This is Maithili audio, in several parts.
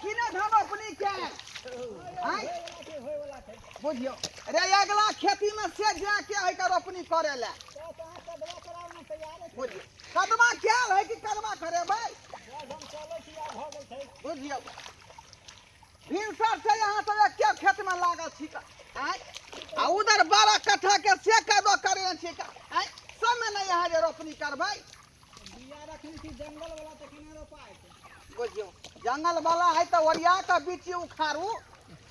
कि नहि धान रोपनी के? आँय? बुझियौ रे, अगला खेती में से जाके है के रोपनी करे ले। बुझियौ, कदमा कैल है कि कदमा करेबै? बुझियौ, भिनसर से यहाँ सब एके खेत में लागल छी आँय, आ उधर 12 कट्ठा के से कदो करे छी आँय, सब में नहीं यहाँ जे रोपनी करबै। बुझियौ, जंगल वाला है तऽ ओरिया कऽ बीची उखाड़ू,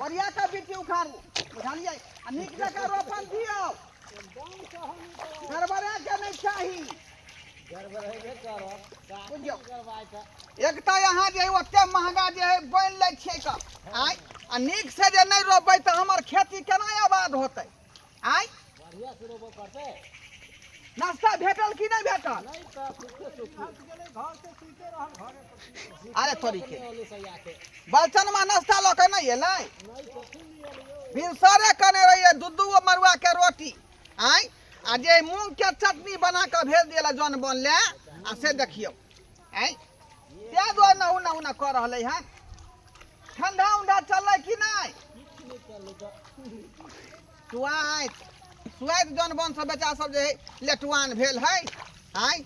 ओरिया कऽ बीची उखाड़ू, बुझलियै? आ नीक जकाँ रोपन दियौ, गड़बड़ा के नहि चाही। बुझियौ, एक तऽ यहाँ जे है ओते महंगा जे है बनि लै छियै कऽ आँय, आ नीक से जे नहि रोपबै तऽ हमर खेती केना आबाद होतै? आँय, नाश्ता भेटल कि नहि भेटल? अरे तोरी के, बलचनमा नाश्ता लऽ कऽ नहि एलै? भिनसरे कने रहियै दू दू गो मड़ुआ के रोटी आँय, आ जे मूंग के चटनी बना कऽ भेज दिएला जन बन ले, आ से देखियौ आँय, ताहि दुआरे नहु नहु न कऽ रहलै हन। ठंडा उंडा चललै कि नहि? सुआइत सुआइत जन बन सब बच्चा सब जे है लेटुआन भेल है। आँय,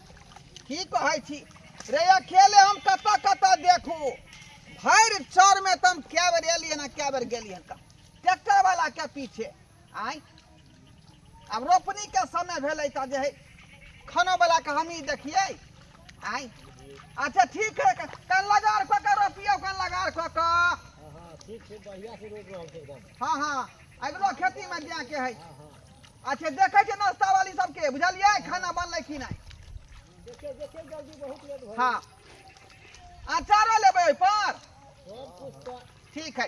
की कहै छी रे, अकेले हम कतऽ कतऽ देखू? भरि चौरमे तऽ हम कए बेर एलियै हन, कए बेर गेलियै हन तऽ ट्रैक्टर वाला के पीछे। आँय, आब रोपनी के समय भेलै तऽ जे है खानो वाला के हमही देखियै। आँय, अच्छा ठीक है, कन लगाड़ कऽ के रोपियौ, कन लगाड़ कऽ के। हाँ हाँ, अगिलो खेती में जाके है। अच्छा, देखै छियै नाश्ता वाली सबके, बुझलियै, खाना बनलै कि नहि। हाँ, अचारो लेबै ओहिपर? ठीक है,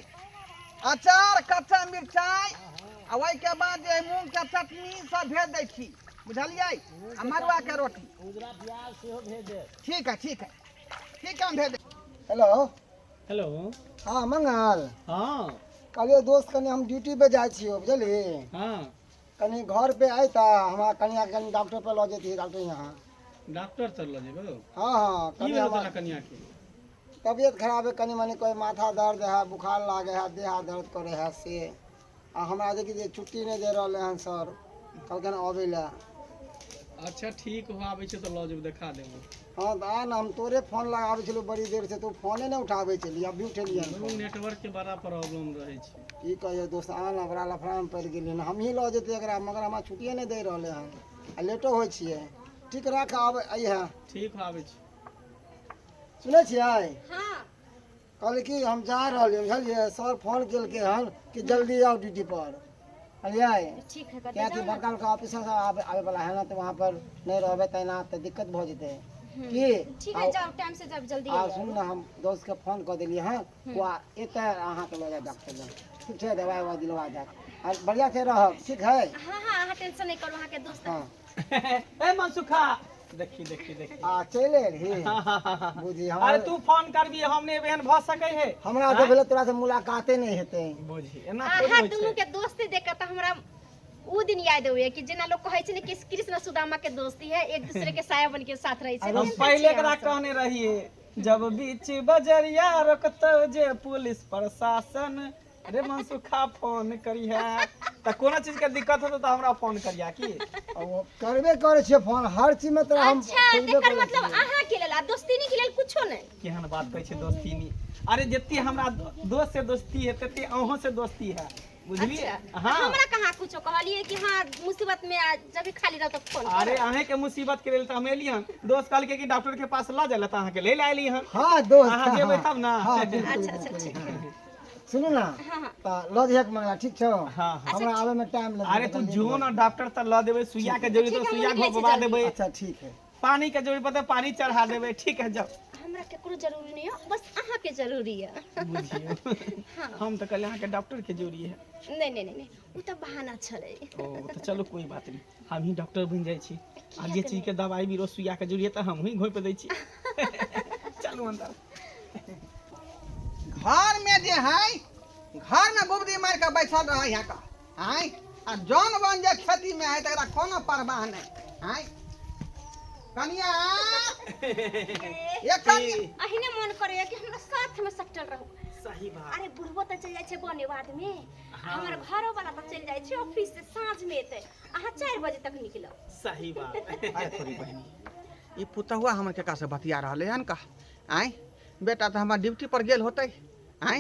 अचार, कच्चा मिरचाइ आ ओहिके बाद जे है मूंग के चटनी सब भेज दै छी, बुझलियै? आ मड़ुआ के रोटी। ठीक है, ठीक है, ठीक है, हम भेज दै। हेलो। हेलो। हाँ मंगल। हाँ। कहलियै दोस्त, कनि हम ड्यूटी पे जाइ छियौ, बुझली? हाँ। कनि घर पे अयता, हमरा कनिया के कनि डॉक्टर पर लऽ जैतियै, डॉक्टर यहाँ। डॉक्टर तर लऽ जेबौ? हाँ हाँ। की कनि भेलौ हमर तोरा कनिया के? तबियत खराब है कनि मनि, कोइ माथा दर्द है, बुखार लागे है, देह हाथ दर्द करे है से। आ हमरा जे कि जे छुट्टी नहि दे रहलै हन सर, कहलखिन अबै लए। अच्छा ठीक हो, आबै छै तऽ लऽ जेबौ, देखा देबौ। हाँ तऽ आ ने, हम तोरे फोन लगाबै छलहुँ बड़ी देर से, तू फोने नहि उठाबै छली, अभी उठेलियै हन फोन। नेटवर्क के बड़ा प्रॉब्लम रहै छै। की कहियौ दोस्त, आ ने, बड़ा लफड़ामे पड़ि गेलियै हन। हमही लऽ जेतै एकरा, मगर हमरा छुट्टिए नहि दे रहलै हन आ लेटो होइ छियै। ठीक, राख, आब अइहे। ठीक हो, आबै छी। सुनै छियै? हाँ। कहली कि हम जा रहलियै, बुझलियै? सर फोन केलकै हन कि जल्दी आउ ड्यूटी पर, बुझलियै? ठीक है, कतऽ कियाकि जाउ ने। बड़का बड़का ऑफिसर सब आबे आबे वाला है ना, तऽ वहाँ पर नहि रहबै तैना तऽ दिक्कत भऽ जेतै की। ठीक है, जाओ, टाइम से जाओ, जल्दी आ आइए। सुन ने, हम दोस्त के फोन कऽ देलियै हँ, ओ एतै अहाँके लऽ जायत डॉक्टर लग, ठीक छै? दवाइ उवाइ दिलवा देत आ बढ़िआँ से रहब, ठीक है? हाँ हाँ, अहाँ टेंशन नहीं करू, अहाँके दोस्त। हाँ। ए मनसुखा, देखी देखी देखी। आ चलि एलही बुझी अरे हमरा। तू फोन करबी, हम नहि एहन भऽ सकै है? हमरा तऽ भेलै तोरा से मुलाकाते नहि हेतै। बुझी, एना थोड़ी अहाँ होइ दुनू छै। के दोस्ती देख के तऽ हमरा उ दिन याद होइए कि जेना लोग कहै छै ने कि कृष्ण सुदामा के दोस्ती है, एक दूसरे के साया बन के साथ रहै छै। हम तेहन तऽ पहिले छियै एकरा अहाँ सब। कहने रहिए, जब बीच बजरिया रोकतौ जे पुलिस प्रशासन रे मनसुखा, फोन करिहे। तऽ कोनो चीज के दिक्कत होतौ तऽ हमरा फोन करिहा की। आ ओ करबे करै छियै फोन, हर चीजमे तोरा हम अच्छा, खोजबे तेकर करै मतलब छियै। अहाँ के लेल आ दोस्तीनी के लेल कुछो नहि? केहन बात कहै छै दोस्तीनी? अरे जते हमरा दोस्त से दोस्ती है, तते अहों से दोस्ती है, बुझलियै? अच्छा। हाँ। हमरा कहाँ कुछो कहलियै कि हाँ, मुसीबत में आ, जब भी खाली रहो तो फोन अरे करब। अहें के मुसीबत के लेल तऽ हम एलियै हन। दोस्त कहलकै कि डॉक्टर के पास लऽ जाय, तऽ अहाँके ले एली हन। हाँ दोस्त। अहाँ जेबै तब ना। हाँ, बिल्कुल। अच्छा, अच्छा, बिल्कुल, ठीक। हाँ। सुनू ना। हाँ हाँ। तऽ लऽ जइहक मंगला, ठीक छौ? हाँ हाँ। हमरा आबे में टाइम लगतै। अरे तू जो ना, डॉक्टर तऽ लऽ देबै, सुइया के जरूरी ठीक तऽ है, हम सुइया निकलै छी घोपवा जल्दी। देबै। अच्छा ठीक है। पानी के जरूरी पड़तै, पानी चढ़ा देबै। ठीक है, जाओ। हमरा केकरो जरूरी नहीं है, बस अहाँ के जरूरी है। बुझियौ, हम तऽ कहलियै अहाँके डॉक्टर के जरूरी है। नहीं नहीं नहीं नहीं, उ तऽ बहाना छलै। ओ तऽ चलू, कोई बात नहीं, हम ही डॉक्टर बनि जाइ छी आ जे चीज के दवाई बीरो सुइया के जरूरी है तऽ हम ही घोपि दै छी। चलू अंदर। घर में जे है, घर में गुबदी मारि कऽ बैसल रहै है का आँय, आ जौन बन जे खेती में है तकरा कोनो परवाह नहि। आँय कनिया, ये कनिया। अहिने मन करैया कि हमरा साथ में सटल रहू। सही। छै बने बाद में। आ हमर घरो वाला तऽ चलि जाइ छै ऑफिस से, साँझ में एतै। अहाँ 4 बजे तक निकलब। सही बात। अरे थोड़ी बहिनी, ई पुतहुआ हमर केकरा से बतिया रहलै हन का? आँय, बेटा तऽ हमर ड्यूटी पर गेल होतै। आँय,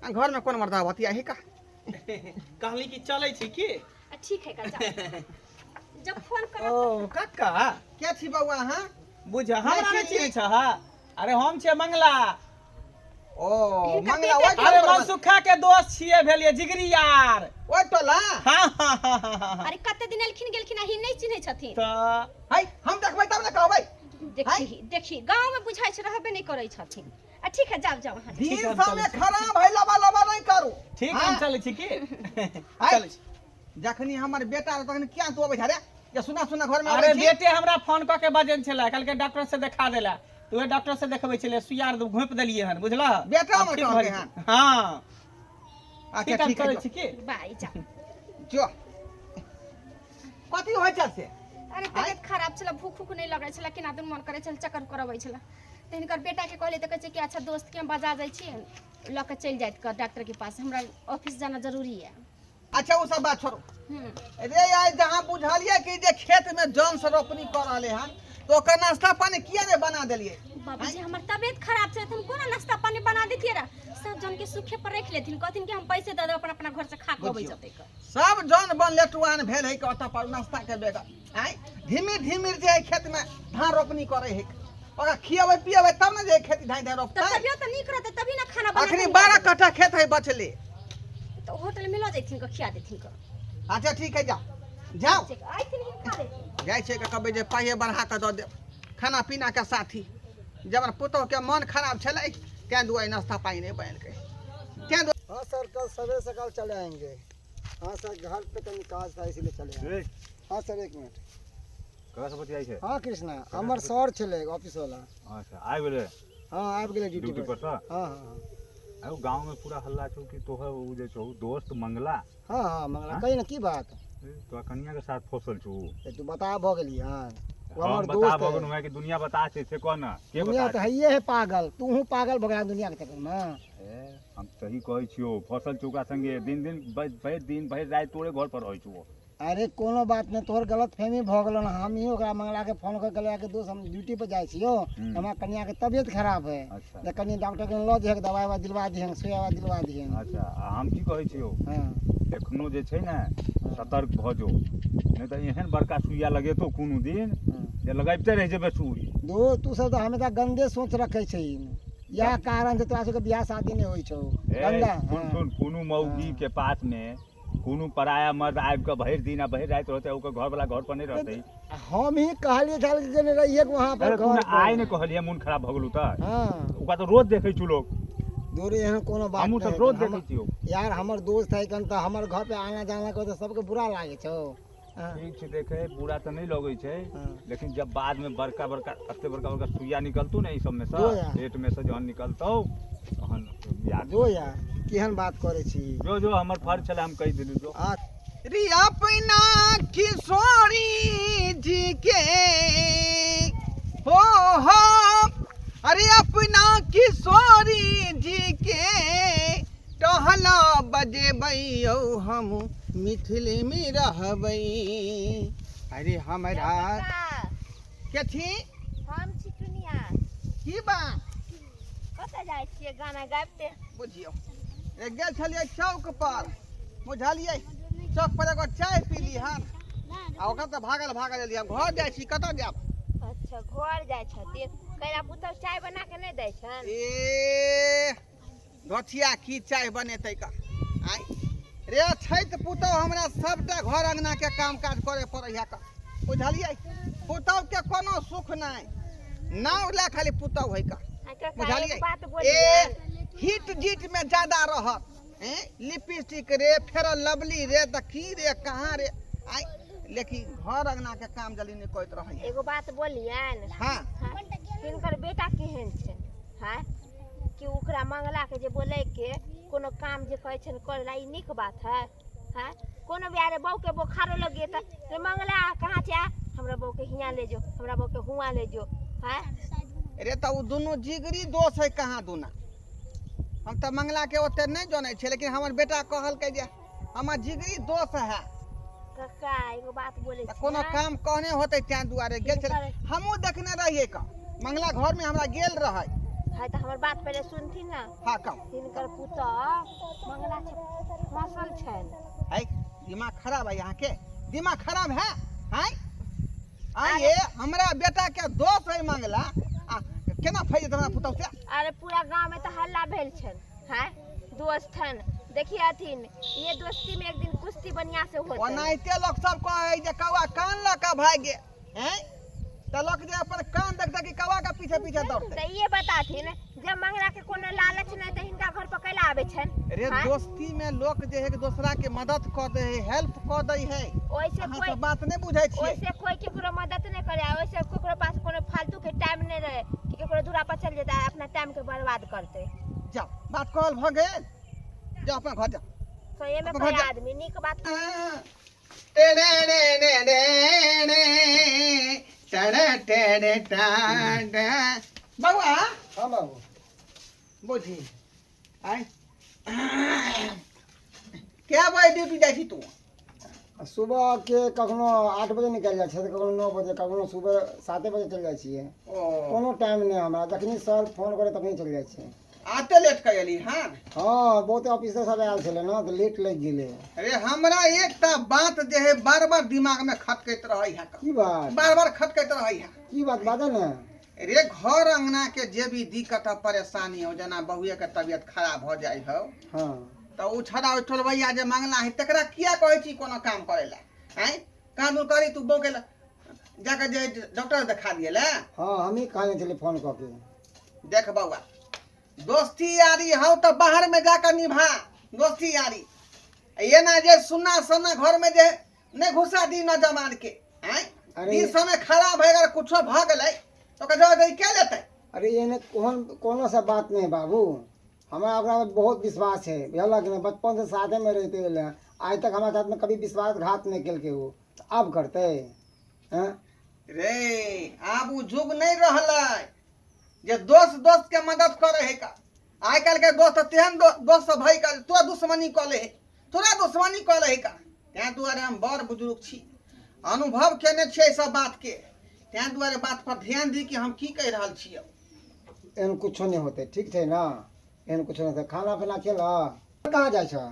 आ घरमे कोन मर्दा बतिया ही का? कहली कि चलै छी की? आ ठीक है का, जाओ। जब फोन करब। ओ काका। के छी बौआ अहाँ? बुझ हमरा नहि चिन्है छह? अरे हम छियै मंगला। ओ हिनकर मंगला बेटा ओहि अरे टोला पर- मनसुखा के दोस्त छियै, भेलियै जिगरी यार। ओहि टोला। हाँ हाँ हाँ हाँ हाँ। अरे कते दिन एलखिन गेलखिन, अहीं नहि चिन्है छथिन। तऽ है, हम देखबै तब ने कहबै। देखी देखी, गाँव में बुझाइ छै रहबे नहि करै छथिन। आ ठीक है, जाओ जाओ अहाँ जाओ। दिन ठीक है, समय चलै छी। खराब है, लबा लबा नहीं करू। ठीक, हाँ। हम चलै छी की? है। चलै छी। जखनी हमर बेटा रहत तखनी किया तू अबै छे रे जे सुना सुना घर में अरे अबै छी? बेटे हमरा फोन कऽ के बजन छलै, कहलकै डॉक्टर से देखा देला, तऽ उहे डॉक्टर से देखबै छलै, सुइया आर घोपि देलियै हन, बुझलह? बेटा आब हमर ठीक भऽ कहलकै जेतै। हन? हाँ। अच्छा ठीक, हम ठीक है, चलै जो। छी की? बाय, जाओ। जो, कथी होइ छल से? अरे तबियत खराब छलै, भूख उख नहि लगै छलै, केना दुन मन करै छलै, चक्कर करबै छलै, तऽ हिनकर बेटाके कहलियै तऽ कहै छै कि अच्छा दोस्तके हम बजा जाइ छी, लऽ कऽ चलि जाइत कर डॉक्टरके पास, हमरा ऑफिस जाना जरूरी है। अच्छा ओ सब बात छोड़ू। हम्म। रे आइ जहाँ बुझलियै कि जे खेत में जन से रोपनी कऽ रहले हन, तो ओकर नाश्ता पानी किया नहीं बना देलियै? बाबूजी, हमर तबियत खराब छै तऽ हम कोना नाश्ता पानी बना देतियै रह? सब जन के सूखे पर रख लेथिन, कहथिन कि हम पैसे दऽ देब, अपन अपना घर से खा के अबै बुझियौ। जेतै कऽ। सब जन बन लेटुआन भेल है कि ओतऽ पर नाश्ता के बेगर। आँय, धीमे धीमे जे है खेत में धान रोपनी करे है, ओकरा खियेबै पियेबै तब ने जे खेती धान धान तऽ रोपतै। तबियत तऽ नीक रहतै तभी ने खाना बना अखनी कऽ 12 देबै। कट्ठा खेत है बचले। तऽ होटल में लऽ जैथिन कऽ, खिया देथिन कऽ। अच्छा ठीक है, जाओ जाओ। अयथिन हिनका देथिन। जाइ छै के कहबै जे पाइए बढ़ा कऽ दऽ देब खाना पीना के साथी। जब पुतोह के मन खराब छलै तें दुआरे नाश्ता पानी नहीं बनेलकै, तें दुआरे। हाँ सर, कल सवेरे सकाल चले आएंगे। हाँ सर, घर पे कहीं काज था इसीलिए चले आए। ए, हाँ सर, एक मिनट। ककरा से बतियाइ छै? हाँ कृष्णा, हमर सर छलै ऑफिस वाला। अच्छा, आबि गेलै? हाँ, आबि गेलै ड्यूटी ड्यूटी पर। पर सँ? हाँ हाँ हाँ। आयो, गाँव में पूरा हल्ला छौ कि तोहर उ जे छौ दोस्त मंगला। हाँ हाँ मंगला। हाँ? कही ना, की बात? ए, तोरा कनिया के साथ फसल छौ उ। ए, तू बता भऽ गेली हन? ओ हम हमर बता दोस्त भऽ है। गेलहुँ कि दुनिया बता छै से कह न के? दुनिया बता तऽ हइए है पागल, तूहू पागल भऽ गेला दुनिया के चक्कर में। ए, हम सही कहै छियौ, फसल छौ ओकरा संगे, दिन दिन भरि दिन भरि राति तोरे घर पर रहै छौ ओ। अरे कोनो बात नहि, तोहर गलत फहमी भऽ गेलौ। हम ही ओकरा मंगला के फोन कऽ कहलियै कि दोस्त, हम ड्यूटी पर जाइ छियौ, हमरा कनिया के तबियत खराब है। अच्छा। तऽ कनि डॉक्टर के लऽ जइहक, दवाइ उवाइ दिलवा दिहन, सुइया उवाइ दिलवा दिहन। अच्छा, आ हम की कहै छियौ? हाँ। एखनो जे छै ने सतर्क भऽ जो, नहि तऽ एहन बड़का सुइया लगेतौ कोनो दिन जे लगबिते रहि जेबै सुइ। दो, तू सब तऽ हमेशा गंदे सोच रखै छही, इएह कारण छै तोरा सबके बियाह शादी नहि होइ छौ। ए, गंदा। सुन। हाँ। सुन, कोनो मौगी के पास में कोनो पराया मर्द आबि कऽ भरि दिन आ भरि राति रहतै, ओकर घरवला घर पर नहि रहतै? हम ही कहलियै छल कि नहि रहिए वहाँ पर। अरे तू घर ने पर। आइ नहि कहलियै, मोन खराब भऽ गेलौ तऽ। हाँ। ओकरा तऽ रोज देखै छु लोक। दूर, एहन कोनो बात हमहूँ नहि सब रोज है। देखै छियौ। यार, हमर दोस्त है कन, तऽ हमर घर पे आना जाना कर तऽ सबके बुरा लागै छौ। हाँ। ठीक छै, देखे बुरा तऽ नहि लगै छै। हाँ। लेकिन जब बाद में बड़का बड़का एते बड़का बड़का सुइया निकलतौ ने ई सब में से, जो यार। पेट में से जहन निकलतौ तहन याद। जो यार, केहन बात करै छी? जो जो, हमर फर्ज छलै, हम कहि देली, जो। आ रे अपना किशोरी जी के हो हो, अरे अपना किशोरी जी के टहला बजेबै यौ, हम मिथिले में रहबै। अरे हमरा के छी? हम छी टुनिया। की बात? कतऽ जाइ छियै गाना गाबिते? बुझियौ, एक गेल छलियै चौक पर, बुझलियै? चौक पर एगो चाय पीली हन आ ओकर तऽ भागल भागल एलियै। हम घर जाइ छी, कतऽ जायब? अच्छा, घर जाइ छथिन। कैला पुतहु चाय बना के नहि दै छनि? ए गछिया, की चाय बनेतै का? आँय रे, छै तऽ पुतहु, हमरा सबटा घर अंगना के काम काज करे पड़ै है का, बुझलियै? पुतहु के कोनो सुख नहि, नाव लए खाली पुतहु है का। आ काका, बुझलियै? एक बात ए बोलियै? हिट जीट में ज्यादा रहत, ए लिपस्टिक रे, फेर लवली रे, तऽ की रे, कहाँ रे आइ, लेकिन घर अंगना के काम जल्दी नहि करैत रहै। एगो बात बोलियनि? हाँ। हाँ, हिनकर बेटा केहन छै? हैं कि ओकरा मंगला के जे बोले के कोनो काम जे कहै छनि करे ला, ई नीक बात है? हैं, कोनो बियारे बहू के बोखारो लग गेल तऽ रे मंगला कहाँ छै, आ हमरा बहू के हियाँ ले जो, हमरा बहू के हुआँ ले जो। हैं रे, तऽ ओ दुनू जिगरी दोष है कहाँ दुना। हम तऽ मंगलाके ओते नहि जनै छियै, लेकिन हमर बेटा कहलकै जे हमर जिगरी दोस्त है। कक्का एगो बात बोले तऽ कोनो काम कहने होतै तें दुआरे गेल छलै। हमहूँ देखने रहियै कऽ मंगला घरमे हमरा गेल रहै। है तऽ हमर बात पहिले सुनथिन ने। हाँ कहू। हिनकर पुतह मंगला छै फसल छनि। है दिमाग खराब है अहाँके, दिमाग खराब है? हैं आइए हमरा बेटा के दोस्त है मंगला, आ केना फैल जेतै हमरा पुतहु से? अरे पूरा गांव में तऽ हल्ला भेल छनि। हैं दोस्त छनि, देखिए अथिन ये दोस्ती में एक दिन कुश्ती बढ़िया से होतै। ओनाहिते लोक सब कहै जे कौआ कान लऽ कऽ भागि गेल, हैं तऽ लोक जे अपन कान देखतै कि कौआ के पीछे पीछे दौड़तै। तऽ ये बताथिन जब मंगला के कोनो लालच नहि तऽ हिनका घर पर कैला आबै छनि? रे हाँ? दोस्ती में लोक जे है दोसरा के मदद कऽ दै है, हेल्प कऽ दै है। ओइसे अहाँ कोई सब बात नहि बुझै छियै। ओइसे कोई केकरो मदद नहि करे, आ ओइसे केकरो पास कोनो फालतू के टाइम नहि रहे कि केकरो दूरा पर चल जेतै आ अपना टाइम के बर्बाद करतै। जाओ बात कहल भऽ गेल, जाओ अपना घर जाओ। सही में अपना घर कोई जाओ। आदमी नीक बात। टेरे रे रे रे रे टेरे टेरे टा टा। बउआ। हाँ बाबू। बुझी आय क्या बजे ड्यूटी जाइ छी तू? सुबह के कखनो 8 बजे निकलि जाइ छै, कखनो 9 बजे, कखनो सुबह 7 बजे चलि जाइ छियै। ओ कोनो टाइम नहि हमरा, जखनी सर फोन करे तखनी चलि जाइ छियै। आते लेट कर एली हन? हाँ बहुत ऑफिसर सब आयल छलै ने तऽ लेट लागि गेलै। अरे हमरा एकटा बात जे है बार बार दिमाग में खटकैत रहै है। की बात? बार बार खटकैत रहै है। की बात बाजऽ ने। रे घर अंगना के जे भी दिक्कत है परेशानी हो, जेना बहुए के तबियत खराब हो जाइ हो। हाँ। तऽ ओ छड़ा ओहि टोलबैया जे मंगला है तकरा किया कहै छी कोनो काम करै लए? आँय कानून करी तू बहू के जाके जे डॉक्टर देखा दिए ले। हाँ हमही कहने छलियै फोन कऽ के। देख बौआ दोस्ती यारी हौ तऽ बाहर में जाकर निभा दोस्ती यारी, ये ना जे सुन्ना सन्ना घर में जे नहीं घुसा दी नौजवान के। आँय अरे दिन समय खराब है, अगर कुछो भऽ गेलै तऽ ओकर जवाबदेही के लेतै? अरे एहन कोन कोनो सा बात नहीं बाबू, हमरा ओकरा पर बहुत विश्वास है, बुझलक ने? बचपन से साथे में रहते एले हैं, आज तक हमारा साथ में कभी विश्वासघात नहीं केलकै वो, तऽ आब करतै? हैं रे आब उ जुग नहीं रहलै जे दोस्त दोस्त के मदद करे है का। आइ काल्हि के दोस्त तेहन दोस्त सब है का तोरा दुश्मनी कऽ ले है, तोरा दुश्मनी कऽ ले है का। तें दुआरे हम बड़ बुजुर्ग छी, अनुभव केने छियै एहि सब बात के, तें दुआरे बात पर ध्यान दी कि हम की कहि रहल छियै। एहन कुछो नहीं होतै, ठीक छै ने? एहन कुछो नहीं होतै। खाना पीना खेलह? कहाँ जाइ छह?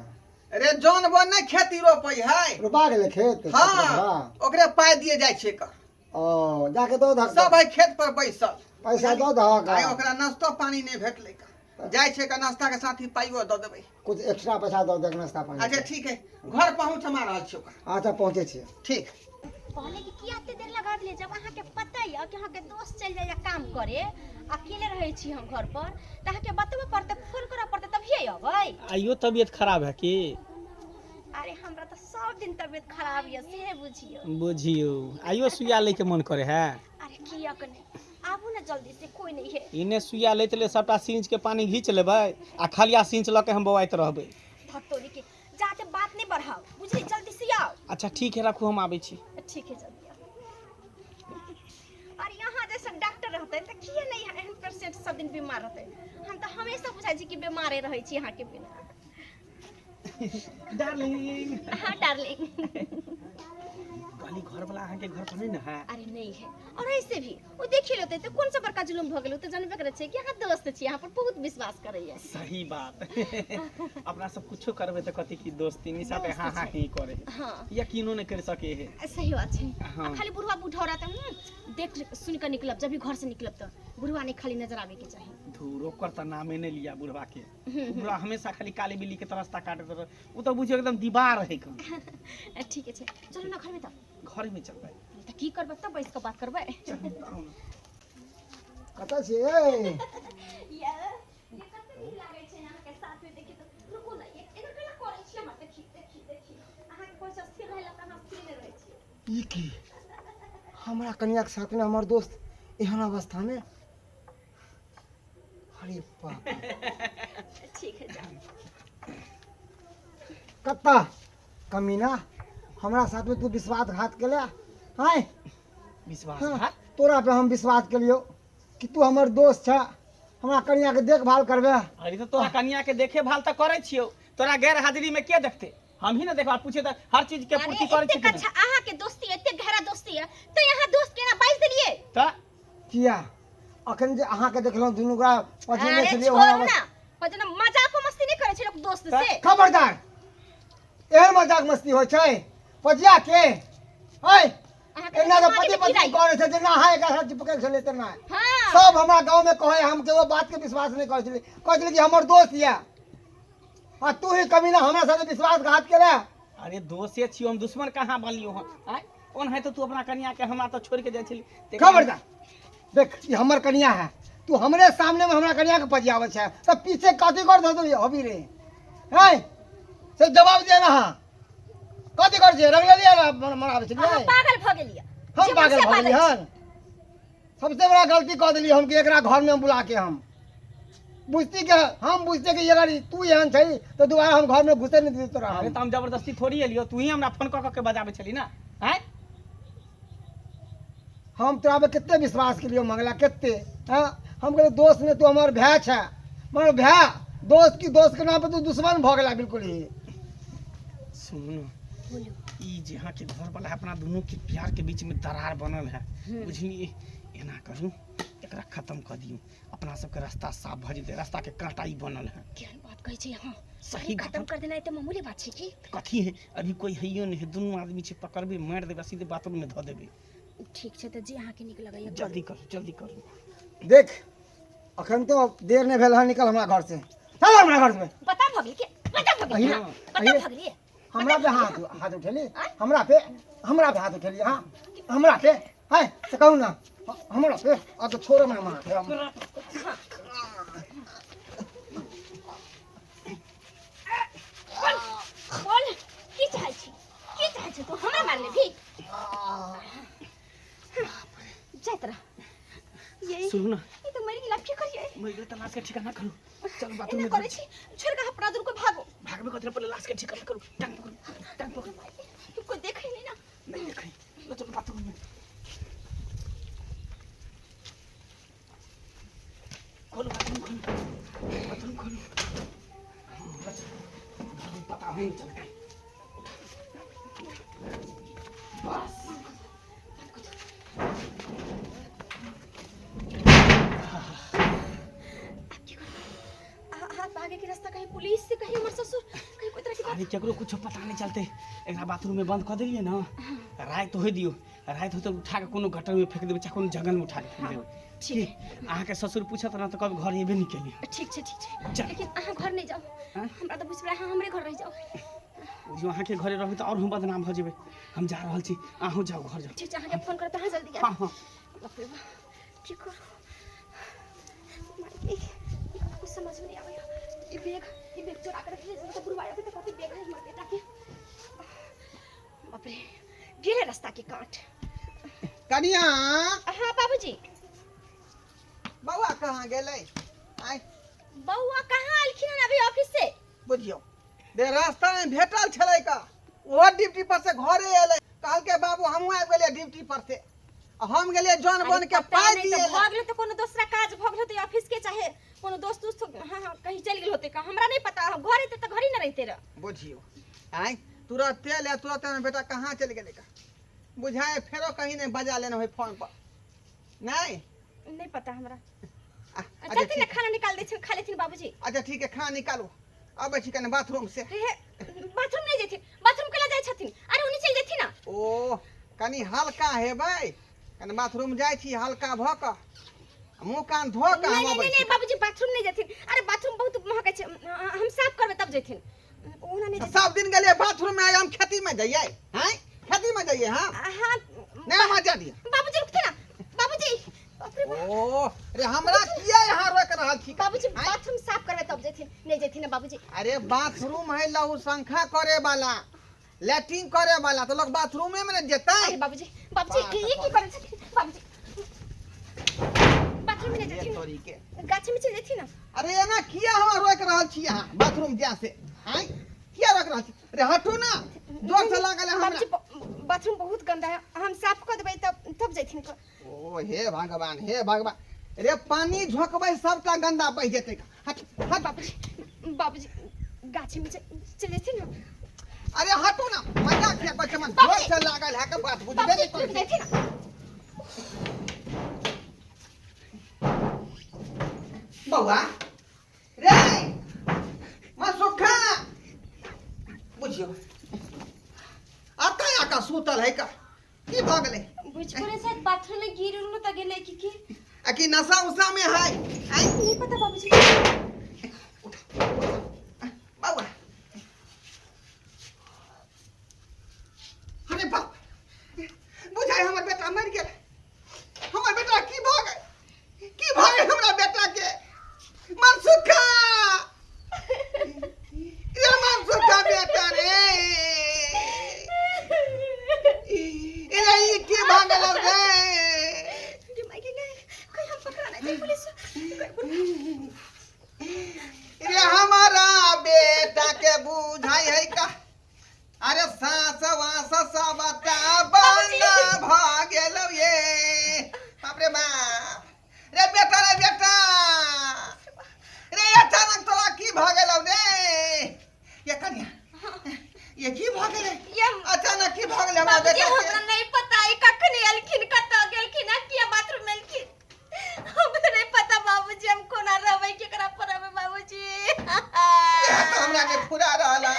रे जौन बोन नहीं खेती रोपै है। रोपा गेलै खेत? हाँ ओकरे पाइ दिए जाइ छै का। ओ जाके दऽ दहक। सब है खेत पर बैसल। पैसा दऽ दहक। आइ ओकरा नाश्तो पानी नहीं भेटलै का, जाइ छै का नाश्ता के साथ ही पाइयो दऽ देबै। कुछ एक्स्ट्रा पैसा दऽ दहक नाश्ता पानी। अच्छा ठीक है, घर पहुँच हम आ रहल छियौ का। अच्छा पहुँचै छियै। ठीक। कहले कि किया एते देर लगा देलियै, जब अहाँके पता यऽ कि अहाँके दोस्त चलि जाइए काम करे, अकेले रहै छी हम घर पर, तऽ अहाँके बतबऽ पड़तै, फोन करऽ पड़तै तभिए अबै। आइयो तबियत खराब है की? अरे हमरा तऽ सब दिन तबियत खराब यऽ से बुझियौ। बुझियौ आइयो सुइया लैके मन करे है। अरे किया कने आबू ने जल्दी से, कोई नहीं है। इने सुइया लैत ले सबटा सिंच के पानी घींच लेबै आ खलिया सिंच लऽ के हम बौआइत रहबै। धत्तोरी के जाते बात नहीं बढ़ाओ बुझली, जल्दी से आओ। अच्छा ठीक है रखू, हम आबै छी। ठीक है जल्दी आओ। अरे यहाँ जैसा डॉक्टर रहते तो किया नहीं एहन पेशेंट सब दिन बीमार रहते। हम तो हमेशा बुझाइ छी कि बीमारे रहै छी यहाँ के बिना। डार्लिंग। हाँ डार्लिंग। कहली घर वाला अहाँके घर पर नहीं ने है? अरे नहीं है, और ऐसे भी वो देखी लेते तो कौन सा बड़का जुलुम भ गेल, तो जानबे करै छै कि अहाँ दोस्त छी, अहाँ पर बहुत विश्वास करैया। सही बात। अपना सब कुछो करबै तऽ कथी की दोस्ती निशा पे हाँ हाँ ही करे। हाँ यकीनो नहीं कर सके है। सही बात छै। हाँ। आ खाली बुढ़वा बुढ़ौरा तऽ देख सुन के निकलब, जब भी घर से निकलब तऽ बुढ़वा नहीं खाली नजर आवे के चाही। धूर ओकर तऽ नामे नहीं लिया बुढ़वा के, बुढ़वा हमेशा खाली काली बिल्ली के तरस्ता काटैत रहे, ओ तऽ बुझियौ एकदम दीवार है कन। ठीक छै चलू ना घर में, तऽ घर में चलबै तऽ की करबै, तब बैस के बात करबै। कतऽ छियै? ये ये कते नीक लागै छै अहाँके साथ में देखी तऽ। रुकू ने, एना केना करै छी हमरा, देखी देखी देखी, अहाँके कहै छै स्थिर रहै लए तऽ अहाँ स्थिर नहि रहै छी। ई की हमरा कनियाके साथ में हमर दोस्त एहन अवस्था में? अरे बाप। ठीक है जाओ। कत्ता कमीना हमरा साथ में तू विश्वासघात केले? हाय विश्वासघात? तोरा पे हम विश्वास केलियौ कि तू हमर दोस्त छ, हमरा कनियाके देखभाल करबै। अरे तो तोरा कनिया के देखे भाल तऽ करै छियौ, तोरा गैर हाजिरी में के देखते? हम ही ना देखभाल पूछे तऽ हर चीज के अरे पूर्ति करै एतेक छी कि अच्छा अहाँ के दोस्ती, एतेक गहरा दोस्ती है तो यहाँ दोस्त केना बाजि देलिए? तऽ किया अखन जे अहाँके देखलहुँ दुनू गोरा पछेने अरे छलियै छोड़ू ओहन ना, अवस्था। पर जेना मजाको मस्ती नहि करै छै लोक दोस्त से। खबरदार, एहन मजाक मस्ती होइ छै पजिया के? है अहाँके एना तऽ दिमागे पति मे पत्नी कीड़ा यऽ। करै छै जेना अहाँ एकरा साथ चिपकल छलै तेना। हाँ। सब हमरा गाँव में कहै, हम केओ बात के विश्वास नहि करै छलै, कहै छलै कि हमर दोस्त यऽ आ तू ही कमीना हमरा साथे विश्वासघात केले। अरे दोसे छियौ हम, दुश्मन कहाँ बनलियौ हम? आँय, ओनाहिते तो तू अपना कनिया के हमरा तऽ छोड़ि के जाइ छली। खबरदार, देख ई हमर कनिया है, तू हमरे सामने में हमरा कनिया के पजियाबै छै तऽ पीछे कथी कर दो अभी रे? है से जवाब दे ना। हाँ, कथी कर छै? रंगले मनाबै अहाँ छलियै? पागल भऽ गेलियै। हम जे पागल मन से भऽ गेलियै बाजै हन? सबसे बड़ा गलती कऽ देलियै हम कि एकरा घरमे हम बुला के। हम बुझती के हम बुझते कि अगर तू एहन छै तऽ दोबारा हम घरमे घुसे नहि देतै तोरा। अरे हम तऽ हम जबरदस्ती थोड़ी एलियौ, तू ही हमरा फोन कऽ कऽ के बजाबै छली ना। आँय, हम तोरा पे कते विश्वास केलियौ मंगला, कते। हाँ, हम कहलियै दोस्त नहि, तू हमर भाय छै, मगर भाय दोस्त की दोस्त के नाम पे तू दुश्मन भऽ गेला बिल्कुल ही। सुनू ने, ई जे अहाँके घर वाला अपना दुनू के प्यार के बीच में दरार बनल है, बुझलियै? एना करू, एकरा खत्म कऽ दियौ, अपना सबके रास्ता साफ भऽ जेतै। रास्ता के कांटा ई बनल है। केहन बात कहै छै अहाँ? सही। खत्म कर देनाइ तऽ मामूली बात छै की? कथी है, अभी कोई हैयो नहीं है, दुनू आदमी छै, पकड़बै, मारि देबै, सीधे बाथरूम में धऽ देबै। ठीक छै, तऽ जे अहाँके नीक लगैया करू। जल्दी करू, जल्दी करू। देख, अखन तो देर नहि भेल हन, निकल हमरा घर से, चल हमरा घर से। बता भऽ गेल के? बता भऽ गेल? अहिना- बता अहिना- भऽ गेलियै? हमरा पे हाथ हाथ उठेली? हमरा पे, हमरा पे हाथ उठेली? हाँ, हमरा पे है से कहू ना, हमरा पे आ तो छोड़ हमरा मार हम। बोल, की चाहै छी? की चाहै छी तू? हमरा मार लेबही? जाइत रह। ये सुनू ना। ई तऽ मरि गेल, आब की करियै? मरि गेल तऽ लाश के ठिकाना करू, चल बाथरूम एना में। करै छी, छोड़ि कऽ अपना दुनू को भागो। भागबे कथी, पहिले लाश के ठिकाना करू। टांग पकड़ू, टांग पकड़ू। कोई देखै नहीं ना? नहीं देखै, लो चलो बाथरूम में। खोलो बाथरूम, खोलो बाथरूम, खोलो। हाँ, बस, घर में पता नहीं चलता। बस। आब की करबै? अहाँ भागे के रास्ता, कहीं पुलिस से, कहीं हमर ससुर, कहीं कोई तरह के बात। अरे केकरो कुछो पता नहीं चलते। एकरा बाथरूम में बंद कऽ देलियै ना, राति होइ दियौ, राति होते उठा के कोनो गटर में फेंक देबै, चाहे कोनो जंगल में उठा के फेंक देबै। ठीक। अहाँके ससुर पूछत ना तऽ कहब घर एबे नहीं केलियै। ठीक छै, ठीक छै। चल। लेकिन अहाँ घर नहि जाउ। आँय? हमरा तऽ बुझि पड़ै अहाँ हमरे घर रहि जाउ। बुझियौ, अहाँके घरे रहबै तऽ आओर हम बदनाम भऽ जेबै। हम जा रहल छी, अहूँ जाउ, घर जाउ। ठीक छै, अहाँके फोन करब तऽ अहाँ जल्दी आयब। हाँ हाँ। बाप रे बाप, की करू माय, ई कुछ समझ में नहीं आबैया। ई बैग, ई बैग चोरा के रखले, तऽ बुढ़वा आबे तऽ कहतै बैग है हमर बेटा के। बाप रे, गेले रास्ता के काट। कनिया। हाँ बाबूजी। बौआ कहाँ गेलै आइ? बौआ कहाँ एलखिन हन अभी ऑफिस से। बुझियौ दे, रास्ता में भेटल छलै का, ओहो ड्यूटी पर से घरे एलै, कहलकै बाबू हमहूँ आबि गेलियै ड्यूटी पर से, आ हम गेलियै जौन अरे बन के पता पाइ नहि तऽ दिए। भऽ गेल तऽ कोनो दोसरा काज भऽ गेल होतै ऑफिस के, चाहे कोनो दोस्त उस्त, हाँ हाँ, कहीं चलि गेल होतै का, हमरा नहि पता। हम घर एतै तऽ घरे ने रहिते रह। बुझियौ आँय, तुरते एलै, तुरते हमर बेटा कहाँ चलि गेलै का? बुझाय फेरो कहीं नहि बजा लेने होइ फोन पर नहि। नहि पता हमरा। अच्छा। चलथिन ने, ठीक। खाना निकाल दै छियनि, खा लेथिन बाबूजी। अच्छा ठीक है, खाना निकालू, अबै छी कनि बाथरूम से। हे हे, बाथरूम नहि जेथिन? बाथरूम केला जाइ छथिन? अरे ओनी चलि जेथिन ना। ओ कनि हल्का हेबै, कनि बाथरूम जाइ छी, हल्का भऽ कऽ मुँह कान धो कऽ नहीं हम नहीं अबै नहीं छी। नहीं बाबूजी, बाथरूम नहीं जेथिन। अरे बाथरूम बहुत महकै छै, हम साफ करबै तब जेथिन, ओना नहीं जेथिन। सब दिन गेलियै बाथरूम में, आइ हम खेती में जइयै? हैं, खेती में जइयै? हाँ। हाँ। नहीं, हमरा जा दिअ। बाबूजी रुकते ना, बाबूजी, बाप रे बाप। ओ रे, हमरा किया यहाँ रोक रहल छी? बाबूजी, आँय? बाथरूम साफ करबै तब जेथिन, नहीं जेथिन ना बाबूजी। अरे बाथरूम है लहू शंखा करे वाला, लैट्रिन करे वाला, तो लोग बाथरूमे में ने जेतै। अरे बाबूजी, बाबूजी, ई की करै छथिन बाबूजी? बाथरूम में नहीं ये जेथिन। तोरी के। गाछी में चलि जेथिन ना। अरे एना किया हमरा रोक रहल छी अहाँ बाथरूम जा से? आँय, किया रोक रहल छी? अरे हटू ना, जोर से लागल है हमरा। बाबूजी, बाथरूम बहुत गंदा है, हम साफ कऽ देबै तब तब जेथिन। ओ हे भगवान, हे भगवान, रे पानी झोंकबै सबटा गंदा बहि जेतै। हट हट। बाबूजी, बाबूजी, गाछी में चल जेथिन ना। अरे हटू ना, मजाक किया कहै छै? मन जोर से लागल है के बात बुझबे बाबूजी नहि करै रुक छै। जेथिन ना। बौआ रे मनसुखा, बुझियो अतऽ आका सुतल है का, की भऽ गेलै? बुझ पड़े शायद बाथरूम में गिर उड़लो त गेलै कि की। आ की नशा उशा में है? आइ नहीं पता बाबूजी। बौआ, अरे बाप, बुझाइ हमर बेटा मरि गेल। हमर बेटा की भऽ गेल? की भऽ गेल हमरा बेटा के? मनसुखा रे, मनसुखा बेटा रे, रे ई की भऽ गेल रे? गे माय गे, गए कहीं हम पकड़ा नहीं जाए पुलिस। रे हमारा बेटा के बुझाई है का, अरे सास वास सब बंद भ गेल ये। बाप रे बाप, रे बेटा रे, बेटा रे, अचानक तोरा की भ गेल रे? ये कन्या, ये की भ गेलै? ये अचानक की भ गेलै हमरा बाबूजी, बेटा के? हमरा नहीं पता ई कखनी एलखिन, कतऽ गेलखिन आ किया बाथरूम में एलखिन, हमरा नहीं पता बाबूजी। हम कोना रहबै, केकरा पर रहबै बाबूजी? इएह तऽ हमरा के फुरा रहल है।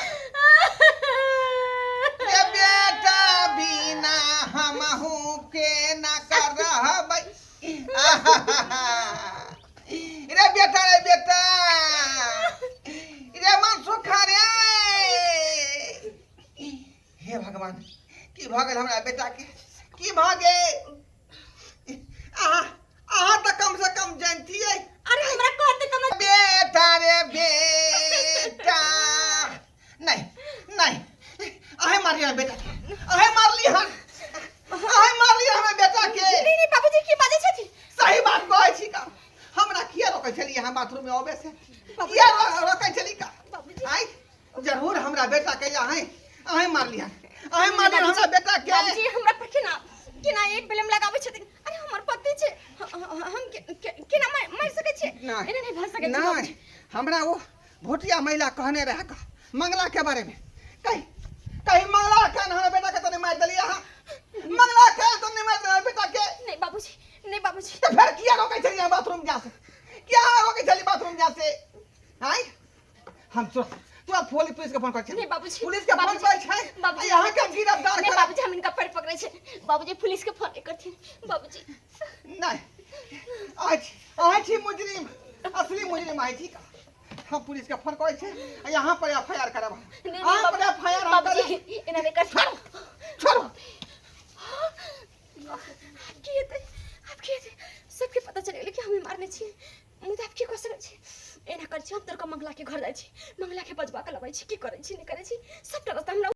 रे बेटा बिना हमहू के ना कर रहबै। रे बेटा रे, बेटा रे, मनसुखा रे, हे भगवान, की भऽ गेल हमरा बेटा के? की भऽ गेल? अहाँ अहाँ तऽ कम से कम जानतियै। अरे हमरा कहते तऽ हम बेटा रे बेटा, नहीं नहीं, अहे मारली बेटा के, अहे मारली हन, अहे मारली हमरा बेटा के। नहीं नहीं बाबूजी, की बाजै छथिन? सही बात कहै छी का। हमरा किया रोकै छली यहाँ बाथरूम में अबे से? किया रोकै छली का? बाबूजी। आइ जरूर हमरा बेटा के अहे अहे मारली हन, अहे मारली हमरा बेटा के। बाबूजी, हमरा पर केना केना एक ब्लेम लगाबै छथिन? अरे हमर पति छै, हम केना मारि सकै छियै? नहि। एना नहि भऽ सकै छै। नहीं बाबूजी। हमरा वो भोटिया महिला कहने रहे का मंगला के बारे में, कहीं कहीं मंगला के हमरा बेटा के तो नहीं मार दिलियै अहाँ? मंगला के तो नहीं मार दिलियै बेटा के? नहीं बाबूजी, नहीं बाबूजी। तो फिर किया रोकै छलियै बाथरूम जा से? किया रोकै छलियै बाथरूम जा से? आँय, हम तुरंत तुरंत पुलिस पुलिस के फोन करै छी। नहीं बाबूजी। पुलिस के फोन बाबूजी, करै छै। बाबूजी। यहाँ के गिरफ्तार नहीं कर। बाबूजी, हम इनका पैर पकड़े छे बाबूजी, पुलिस के फोन नहीं करथिन बाबूजी। नहीं, आज आज ही मुजरिम, असली मुजरिम आई थी। हम पुलिस के फोन करै छै आ यहाँ पर एफ I R करब। नहीं नहीं। यहाँ पर एफ I R हम बाबूजी, करब। एना नहीं करथिन। छोड़ो। आब की हेतै? आब की हेतै? सबके पता चलि गेलै कि हमे मारने छियै, मुदा आब की कऽ सकै छी? एना करै छी, हम तोरके मंगलाके घर जाइ छी, मंगलाके बजबा कऽ लबै छी। की करै छी, नहि करै छी, सबटा रास्ता हमरा